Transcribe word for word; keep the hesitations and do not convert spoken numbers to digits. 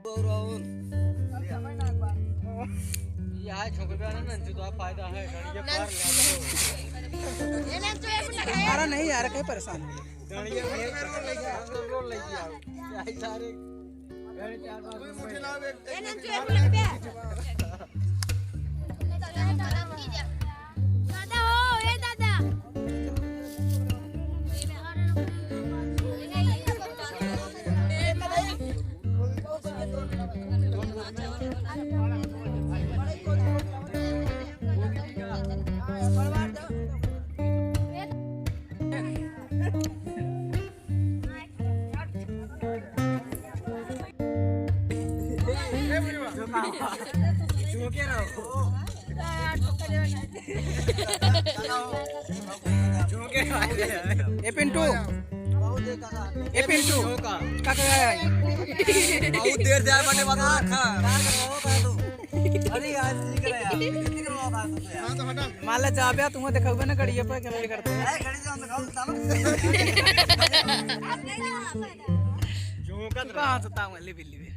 और, और। यह है छोकरा ना, नंचू तो फायदा है, गाड़ी के पार ले आओ। हमारा नहीं यार, कहीं परेशान नहीं। गाड़ी के पार ले आओ, रोल लेके आओ। यही सारे गाड़ी चार पाँच कोई मुझे लाओ, एक, एक, एक, एक, दादा हो, ए दादा। ए पिंटू, ए पिंटू, का कर रहा है? बहुत देर से आए बटे बता था। अरे यार, निकल यार, निकल बाबा। मान ला जाबे, तुम देखबे ना गड़िया पर कैमरे करते हैं। झोंका तो कहाँ से ताऊ ले बिल्ली बे?